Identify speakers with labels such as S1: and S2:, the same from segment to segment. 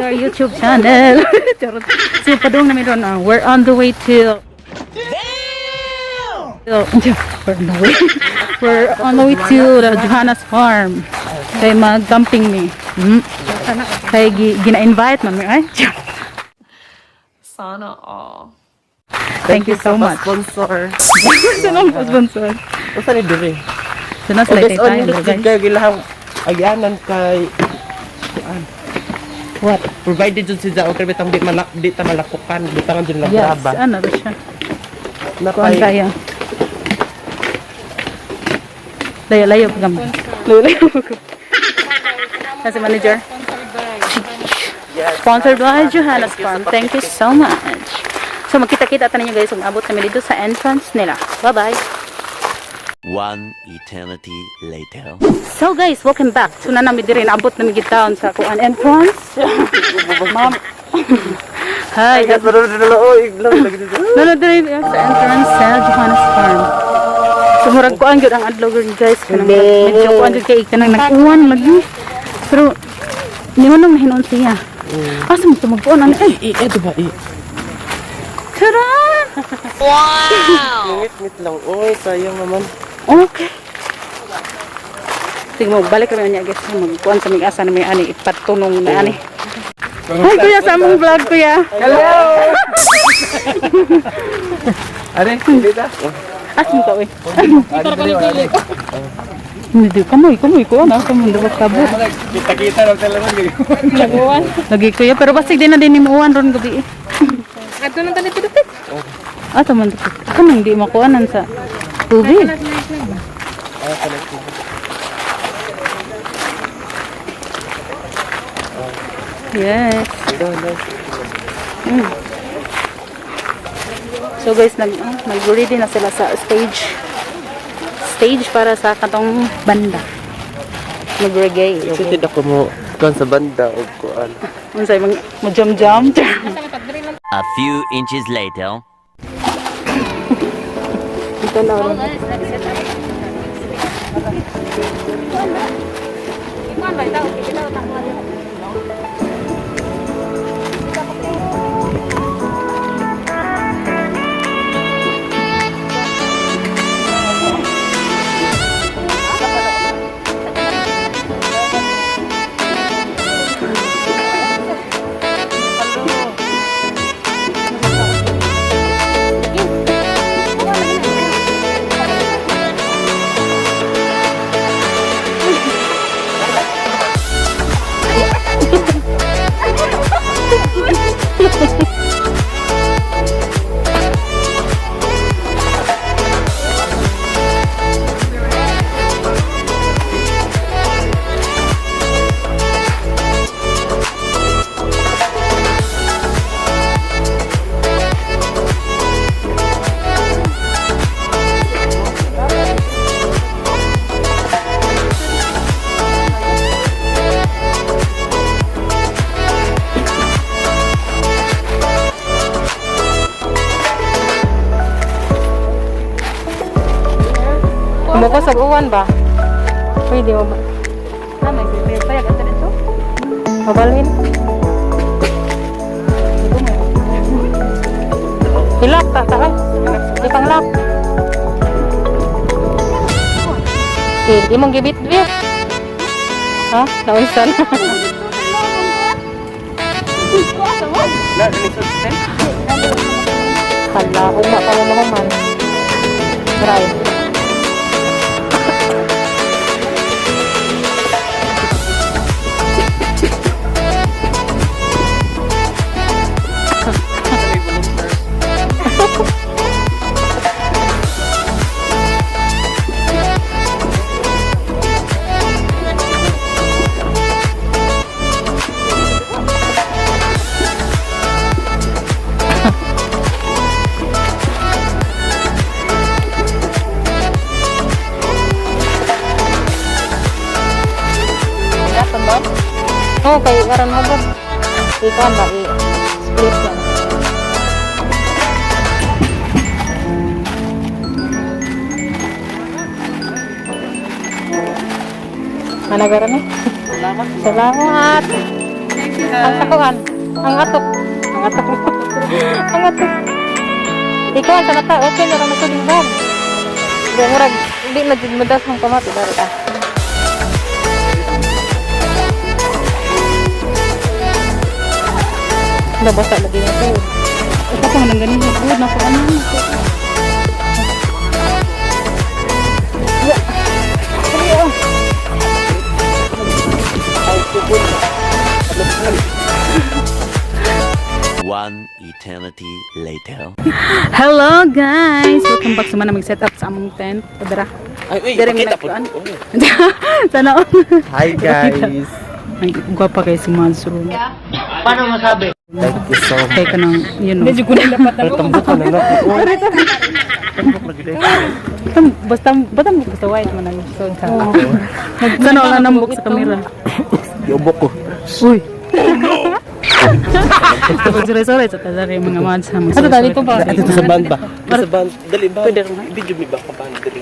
S1: our YouTube channel. Charot. So padung namin ron, we're on the way to we're on the way. We're on the way to the Johanna's farm. Kay mag-camping mi. Kay gina-invite man mi ay.
S2: Sana all.
S1: Thank you so much.
S3: Sponsor.
S1: Sino ang sponsor?
S3: Usa ni dire?
S1: So nasa
S3: O
S1: tayo
S3: guys, on
S1: tayo,
S3: nindot
S1: guys.
S3: kayo gilahang agyanan kay kuan.
S1: What?
S3: Provided jud siya og bitang di malak di ta malakukan, butangan jud lang
S1: Yes,
S3: graba.
S1: ano ba siya?
S3: Napay
S1: Kuan kaya. Layo-layo pa kami. Layo-layo pa kami. Kasi manager. Sponsored by Johanna's Farm. Thank you so much. So magkita-kita tayo ninyo, guys. Umabot kami dito sa entrance nila. Bye-bye.
S4: One eternity later.
S1: So guys, welcome back. So na nami diri naabot nami gid taon sa kuan entrance. Ma'am. Hi.
S3: Guys, marunong din nila, oy, iglaw, lagi dito.
S1: Nano diri sa entrance sa Johanna's Farm. So murag kuan gyud ang adlaw gyud, guys, kanang murag medyo kuan gyud kay kanang nag-uwan lagi. Pero ni man nang hinon siya. Asa mo to magkuan ano ay?
S3: I, eto ba, i?
S1: Tara!
S3: Ngit-ngit lang, oy, sayang naman.
S1: Okay. Sige mo, balik kami niya, guys. Magkuan sa mig asa na may ani ipatunong na ani. Hi kuya, sa among vlog, kuya.
S3: Hello! Are, hindi ta?
S1: Asa mo ka oy? Hindi kamoy kamoy ko na kamoy dapat kabo.
S3: Kita-kita lang talaga.
S1: Lagi kuya, pero basig din na din ni muuan ron gabi eh.
S2: Adto nang tali pidupit.
S1: Ah, taman dapit. Kanang di makuanan sa tubig. Yes. So guys, nag-ready na sila sa stage. Stage para sa katong banda. Mag-reggae.
S3: Excited ako mo kuan sa banda og kuan.
S1: Unsay mag mo jam jam.
S4: A few inches later.
S1: Ito na ulit.
S2: Mo sa uwan ba? Pwede mo ba?
S1: Ah, may prepare pa yak dito.
S2: Mabalhin. Hilak ta ta. Ipanglak. Eh, imong gibit-bit. Ha? Naunsan?
S3: Na, lisod sen.
S2: Hala, uma pa mo mahuman. Dry. Oh, kay aron mo ba? Ikaw ba i-split yan? Managaran eh. Salamat. Salamat. Ang sakuan. Ang atok. Ang atok. Ang atok. Ikaw sa mata, okay na ra sa bag. Di murag di na jud madas ang kamot dara ka. Nabasa lagi na to.
S1: Ito pa man ganin good na ko ano.
S4: One eternity later.
S1: Hello guys! Welcome back sa mana mag-set up sa among tent. Padara.
S3: Ay, uy,
S1: Dere
S3: pakita po.
S1: nagkuan. Sana all.
S3: Hi guys.
S1: Ay, gwapa kay si Mansur.
S3: Thank you so much.
S1: Kay kanang, you know.
S2: Medyo kunin dapat
S3: Pero tambok ka na na. Tambok lagi dahil.
S1: Basta basta basta white man ang gusto. Sana wala nambok sa kamera.
S3: Iubok ko.
S1: Uy. Sorry, sorry sa tadari mga mads ha.
S2: Ano dali ko ba?
S3: Dito sa band ba? Dito sa band. Dali ba?
S1: Pwede rin.
S3: Video mi ba ka band diri?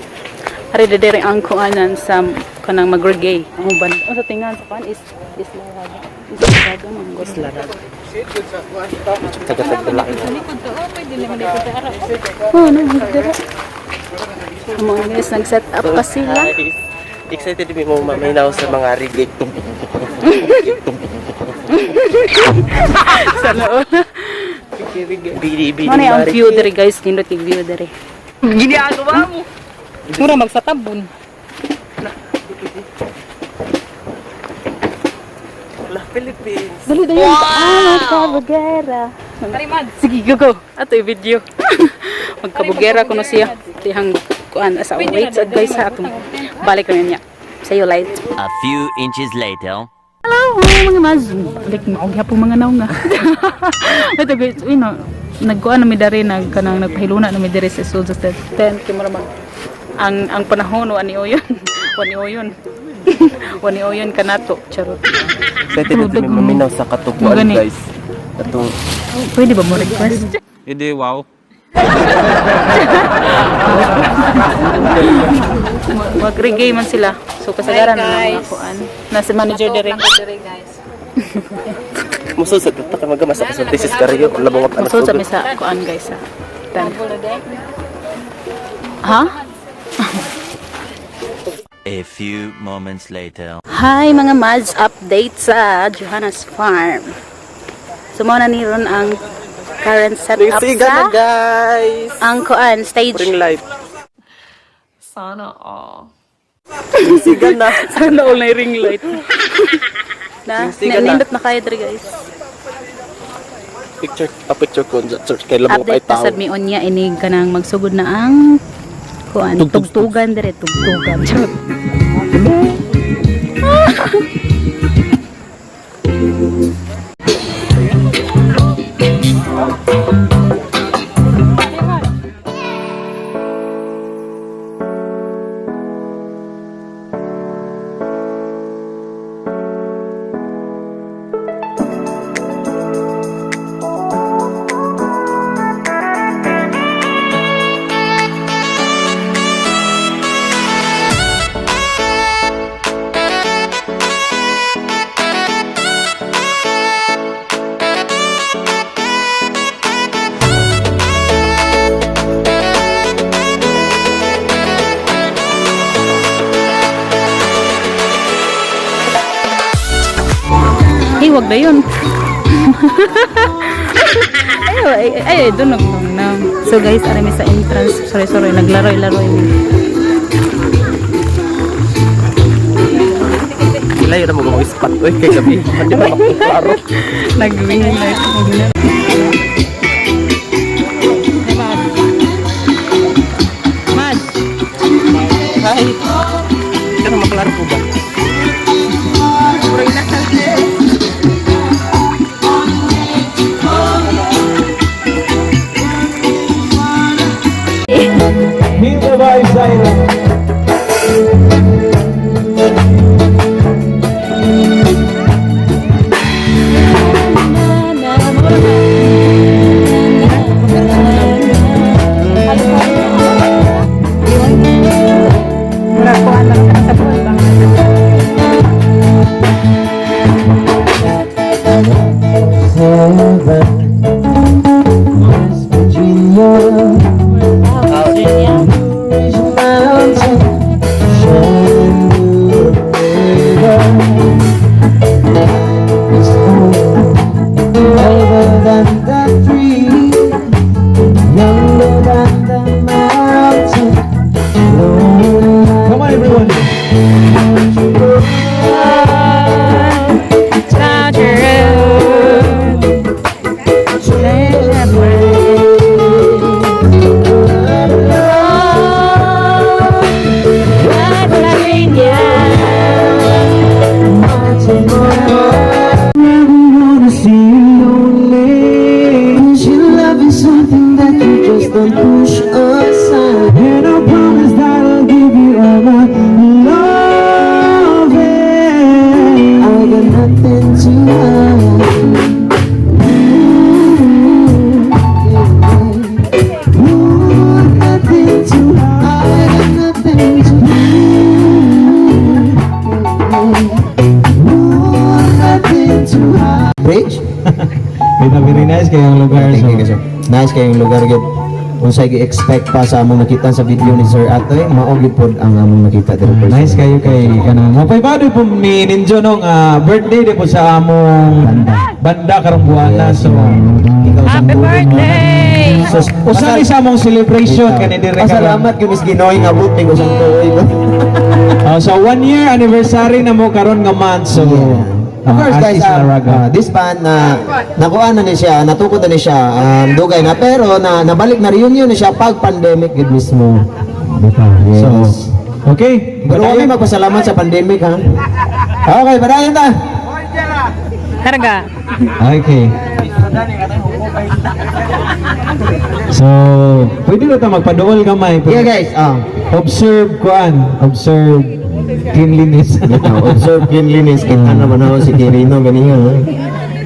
S1: Ari dere ang kuanan sa kanang mag-reggae. Ang uban. O sa tingan sa kuan is isla raga. Isla raga man gud.
S3: Isla na. Taga-tagdala.
S2: Likod to, oh, pwede naman dito sa ara.
S1: Oh, no, dere. Ang mga guys nag-set up pa sila.
S3: Guys, excited mi mo maminaw sa mga reggae. Tum, tum, tum, tum, tum, tum, tum.
S1: Sana all.
S3: Bidi, bidi,
S1: Muna ang
S3: mari.
S1: view dere guys, nindot yung view dere.
S2: Mura magsatabon.
S3: La Philippines.
S1: Dali dayon. Ah, kabugera. Sige, go go. Ato i-video. Magkabugera kuno siya. Tihang kuan asa wait sa guys ha atong balik kami niya. Sa iyo light.
S4: A few inches later.
S1: Hello mga maz. Balik mo og hapon mga naong nga. Ito guys, you know, nagkuan na mi diri nag kanang nagpahiluna na mi diri sa sulod sa tent kay mura mag ang panahon wa ni oyon. Wa ni oyon. Wa ni oyon kanato. Charot.
S3: Excited mi maminaw sa katubuan
S1: Gani.
S3: guys. Atong
S1: Pwede ba mo request?
S5: Hindi, wow.
S1: Mag-reggae man sila. So kasagaran na lang mga kuan. Nasa manager diri.
S2: Dere guys.
S3: musod sa tata ka magama sa kasulti si Scario. Labong at anak
S1: Musod sa misa kuan guys ha. Tan. Ha?
S4: A few moments later.
S1: Hi mga Mads, update sa Johanna's Farm. So mao na ni ron ang current setup
S3: Siga na
S1: sa
S3: guys.
S1: ang kuan stage.
S3: Ring light.
S6: Sana all.
S3: Siga na.
S1: Sana all na ring light. Na,
S3: Siga na.
S1: nindot na kayo diri guys.
S3: Picture, a picture ko sir kay labong ay
S1: Update na
S3: tao.
S1: sad mi unya inig kanang magsugod na ang kuan tugtugan dire tugtugan. Charot. Hey, wag na yun. Ay, ay, ay, ay, doon na. So guys, arami sa entrance. Sorry, sorry, naglaro-laro ini.
S3: Ilayo na mo mga spot oy kay gabi. Hindi ba klaro?
S1: Nag-ring light. Mad.
S3: Hi. Pero maklaro po ba?
S1: Mura ko alam ka sa buwan.
S5: Than West Virginia, Blue Ridge Mountain, Shenandoah River. It's older than the tree, younger than the mountain.
S7: Come on, everyone.
S2: Country road. Virginia.
S5: Never wanna see you lonely. 'Cause your love is something that you just don't push aside.
S7: And I promise that I'll give you all my loving.
S5: I got nothing to hide. Ooh, yeah. Ooh, nothing to hide. I got nothing to hide. Ooh, nothing to hide.
S8: Bridge?
S7: Wait, very nice kayong lugar.
S8: Thank
S7: So,
S8: you, sir. Nice kayong lugar gyud. Unsay gi-expect pa sa among nakita sa video ni Sir Atoy, mao gyud pod ang among nakita diri personally.
S7: Nice kayo kay kanang mapaybado po mi ninyo no nga birthday di po sa among banda karong buwana, so
S8: Ikaw sa
S2: Happy birthday!
S7: So usa ni sa among celebration kani diri karon.
S8: Pasalamat gyud Miss Ginoy nga buti ko sang tuoy.
S7: So 1 year anniversary na mo karon nga month, so
S8: Of course, guys,
S7: Ashes Laraga.
S8: this band na nakuha na ni siya, natukod na ni siya, dugay na, pero na nabalik na reunion na siya pag pandemic gid mismo. Yes.
S7: So okay.
S8: Pero kami magpasalamat sa pandemic, ha. Okay, padayon ta.
S2: Karga.
S7: Okay. So, pwede na ta magpaduol gamay.
S8: Yeah, guys.
S7: Observe kuan, observe cleanliness.
S8: Bitaw, observe cleanliness. Kita naman ako si Kirino ganiyo.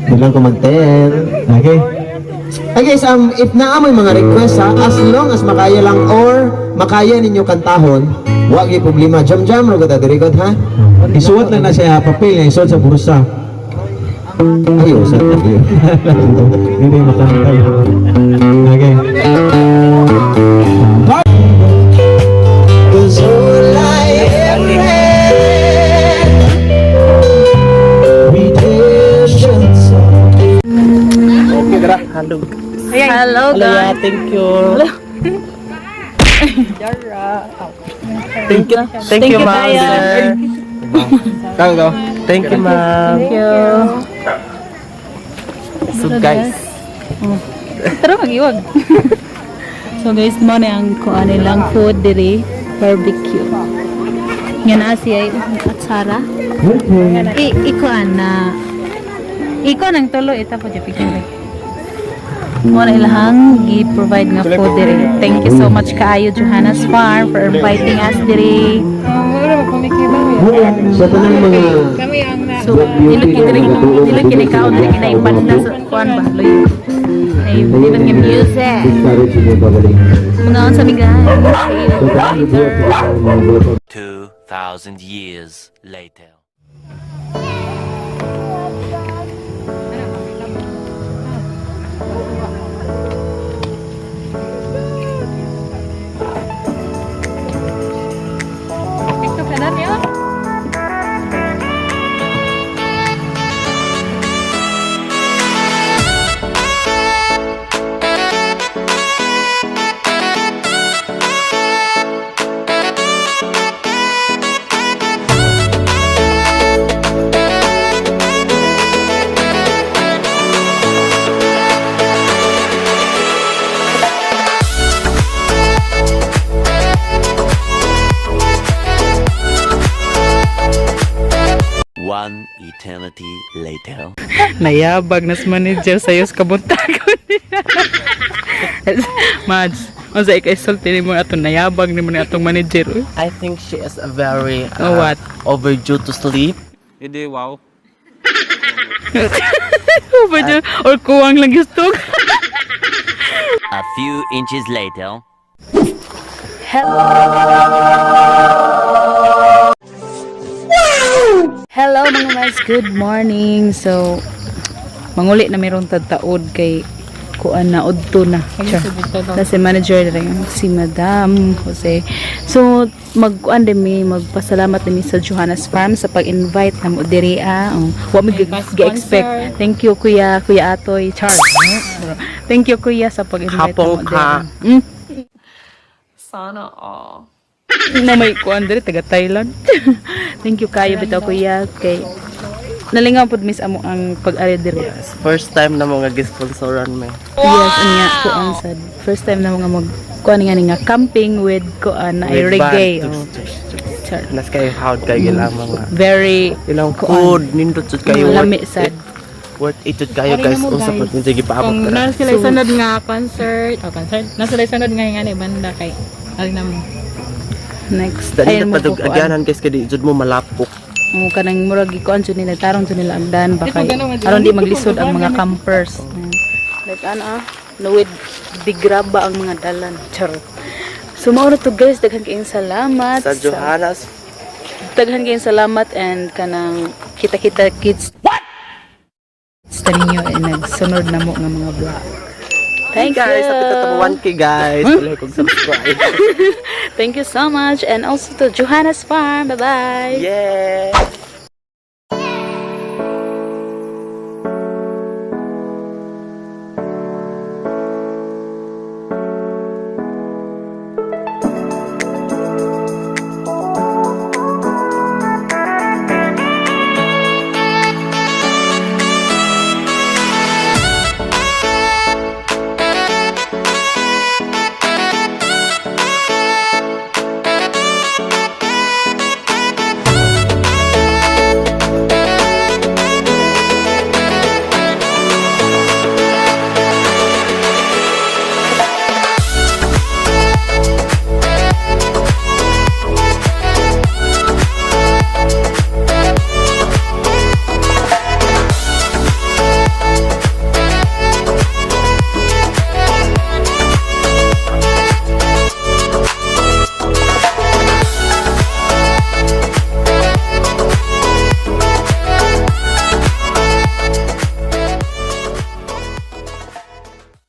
S8: Di lang ko mag-tell.
S7: Okay.
S8: Hey guys, if naa moy mga request ha, as long as makaya lang or makaya ninyo kantahon, wa gyud problema. Jam jam ra gud ta diri god, ha.
S7: Isuwat lang na siya papel, isuwat sa bursa.
S8: Ayo sa
S7: Hindi makanta. Okay.
S5: 'Cause all I ever had, redemption song.
S3: Hello.
S2: Hello,
S3: Hello,
S2: guys.
S3: thank you. Thank you. Thank you, ma'am, sir.
S7: Go, go.
S3: Thank you, ma'am.
S2: Thank you.
S3: So, guys,
S1: Tara, mag-iwag. So guys, mo na ang kuan nilang food diri, barbecue. Nga na siya atsara.
S7: Okay.
S1: I ikuan na iko nang tulo ita po di picture. Mo na ilahang gi-provide nga food diri. Thank you so much kaayo, Johanna's Farm, for inviting us diri.
S8: Sa tanang mga
S1: So, dili kini dili kini kaon diri kinay banda sa kuan ba loy. Ay, dili nga music.
S8: Discourage mo babalik.
S1: Mga sa mi, guys. See you later.
S4: 2,000 years later.
S2: TikTok na niya.
S4: One eternity later.
S2: Nayabag nas manager sa Yos kabuntagon niya. Mads, unsa ikay sulti nimo atong nayabag nimo ni atong manager, uy?
S3: I think she is a very
S2: Oh, what?
S3: overdue to sleep.
S9: Hindi, wow.
S2: Ba dyan? Or kuwang lang gusto.
S4: A few inches later.
S1: Hello mga guys, good morning. So, Manguli na meron tad taod kay kuan na, udto na. Char. Na si manager rin, si Madam Jose. So magkuan din mi, magpasalamat din mi sa Johannes Farm sa pag-invite na mo diri ah. Oh, wa mi gi-expect. Thank you, Kuya, Kuya Atoy Char. Thank you, Kuya, sa pag-invite
S3: Hapong
S1: na mo
S3: ka.
S1: diri.
S6: Sana all.
S1: Na may kuan diri taga Thailand. Thank you kayo bitaw, Kuya, kay nalingaw pud miss amo ang pag-ari diri.
S3: Yes, first time na mga gisponsoran me.
S1: Yes, unya kuan sad. First time na mga mag kuan nga ni nga camping with kuan na ay
S3: With
S1: reggae.
S3: band.
S1: Oh. Char.
S3: Nas kayo howd kayo ilang mga
S1: Very
S3: ilang
S1: kuan.
S3: food nindot jud kayo,
S1: Lami
S3: worth
S1: sad.
S3: it. Worth it jud kayo,
S2: Ari
S3: guys.
S2: na mo,
S3: Unsa
S2: guys.
S3: pud ninyo gipaabot
S2: Kung
S3: ka.
S2: na sila sunod nga concert, oh concert, na sila sunod nga ni banda kay ari na mo.
S1: Next.
S3: Dali
S1: Ayun
S3: na
S1: mo
S3: padug
S1: kuan.
S3: agyanan, guys, kay di jud mo malapok.
S1: Mo kanang murag gikuan jud nila, tarong jud nila agdan ba
S2: Di
S1: kay
S2: pa ganun,
S1: aron di maglisod ang mga campers. Like ano ah, nuwid digraba ang mga dalan. Charot. So mao na to, guys, daghan kayong salamat.
S3: Sa Johannes
S1: Daghan kayong salamat and kanang kita-kita kids. What? Sa ninyo eh, nagsunod na mo nga mga vlog. Thank
S3: guys,
S1: you.
S3: Hapit na to 1K, guys. Wala kong subscribe.
S1: Thank you so much and also to Johannes Farm. Bye-bye.
S3: Yeah.